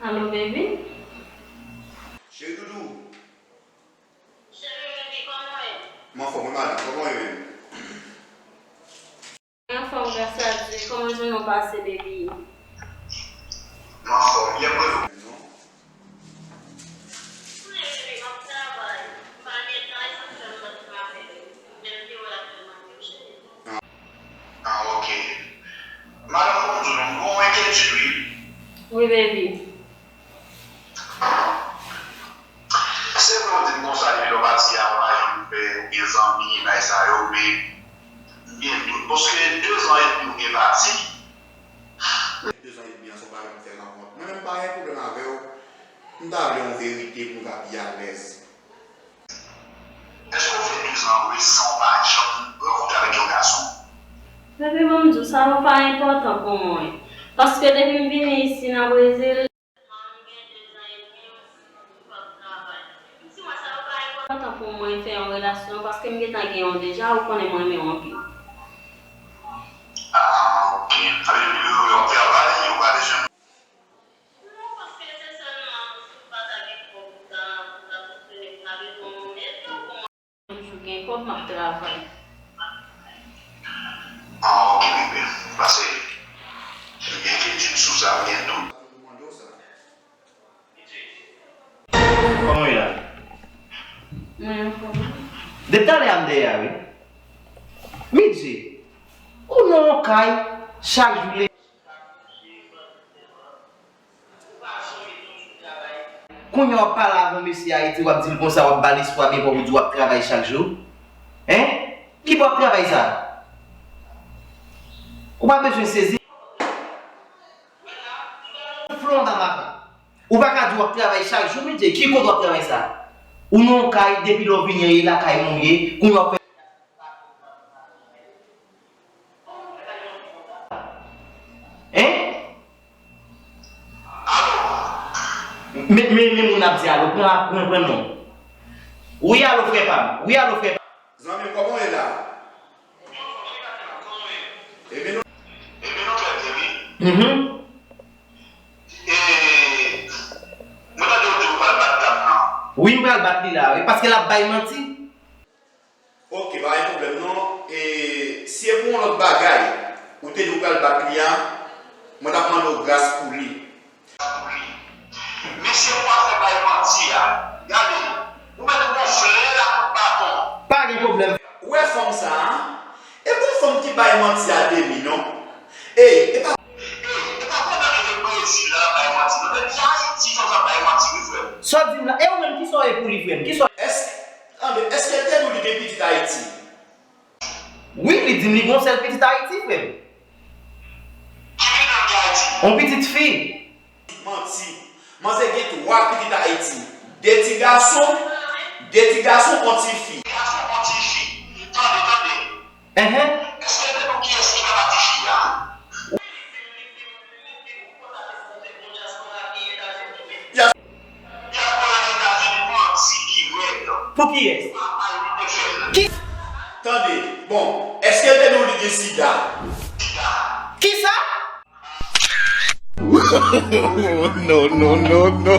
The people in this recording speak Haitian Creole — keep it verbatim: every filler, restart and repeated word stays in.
Alo, baby. Cheri doudou. Cheri, baby, kòman w ye? M anfòm, wi, madanm. Kòman w ye menm? Mwen anfòm, gras a Dye. Kòman jounen w pase, baby? M anfòm. Yè m rele w menm, non? Wi, baby, m ap travay. M pa gen tan, e sa k fè m pa t rapele w. Men m te wè l ap fè m mande w, cheri. Ah, ok. Madanm, fò m di w, non, m gen yon enkyetid, wi. Wi, baby. Se vre, w di m konsa, depi lè w pati a, w pa janm fè, ou gen zanmi, bagay sa yo, men m gen dout, paske de zan edmi w gen pati. De zan edmi an, se yon bagay m fè rankont. Mwen menm, m pa gen pwoblèm avè w. M ta vle yon verite pou m ka pi alèz. Èske w fè de zan resan w pa janm rankontre avèk yon gason? Bebe, ban m di w, sa yo pa enpòtan pou mwen. Paske depi m vini isi nan Brezil, m gen de zan edmi, m p ap travay. Si mwen, sa yo pa enpòtan pou mwen fè yon relasyon, paske m gentan gen yon deja, ou konnen mwen renmen w anpil. Ah, ok. Sa vle di w, w ap travay, ou pa bezwen. Non, paske se sèlman si w pa ta gen kòb, ou ta, ou ta soutni, ou ta bezwen yon moun, epi yon moun. Yon jou gen kòb, m ap travay. Ah, ok, bebe. Pase, m gen enkyetid sou sa, m gen dout. Kòman w ye la? Mwen anfòm. Depi talè a m dèyè a, wi. Midje, ou nan yon kay, chak jou le Kounye a w ap pale avè yon mesye Ayiti, w ap di l konsa, w ap ba l espwa byen fò pou di w ap travay chak jou. Hein? Ki bò w ap travay sa? Ou pa bezwen sezi. Flon nan mapa. Ou pa ka di w ap travay chak jou, men ki kote w ap travay sa? Ou nan yon kay, depi lè w vini an, e lakay mwen w ye, kounye a w ap fè Hein? Men, men, men moun ap di alo, pran, pran, pran non. Wi, alo, frè pa m. Wi, alo, frè pa m. Zanmi m, kòman w ye la? Ebyen, nou, ebyen, nou trè byen, wi. Mhm. E, mwen tande w di w pral bat dam nan. Wi, m pral bat li la, wi, paske l ap bay manti. Ok, pa gen pwoblèm non. E, si e pou yon lòt bagay, ou te di w pral bat li a, mwen t ap mande w gras pou li. Men se pou afè bay manti a. Gade, ou mèt wonfle l ak kout baton. Pa gen pwoblèm. Ou wè fanm sa a? E pou fanm ki bay manti a demi non. Ey, e pa Ey, e pa pandan nou te Brezil la, bay manti non. Depi Ayiti, fanm sa bay manti, wi, frè m. Sa w di m la, e ou menm, kisa w ye pou li, frè m? Kisa w Èske, tande, èske l te di w li gen pitit Ayiti? Wi, li di m li gen yon sèl pitit Ayiti, frè m. Ki pitit l gen Ayiti? Yon pitit fi. Manti. Manzè gen twa pitit Ayiti. De ti gason, de ti gason, yon ti fi. Gason, yon ti fi. Tande, tande. Enhen. Èske l te di w kiyès ki papa tifi a? Dyaspora Etazini manti ki rèd. Pou kiyès? Papa yo te fè l. Ki? Tande, bon, èske l te di w li gen sida? Sida. Kisa? No, no, no, no.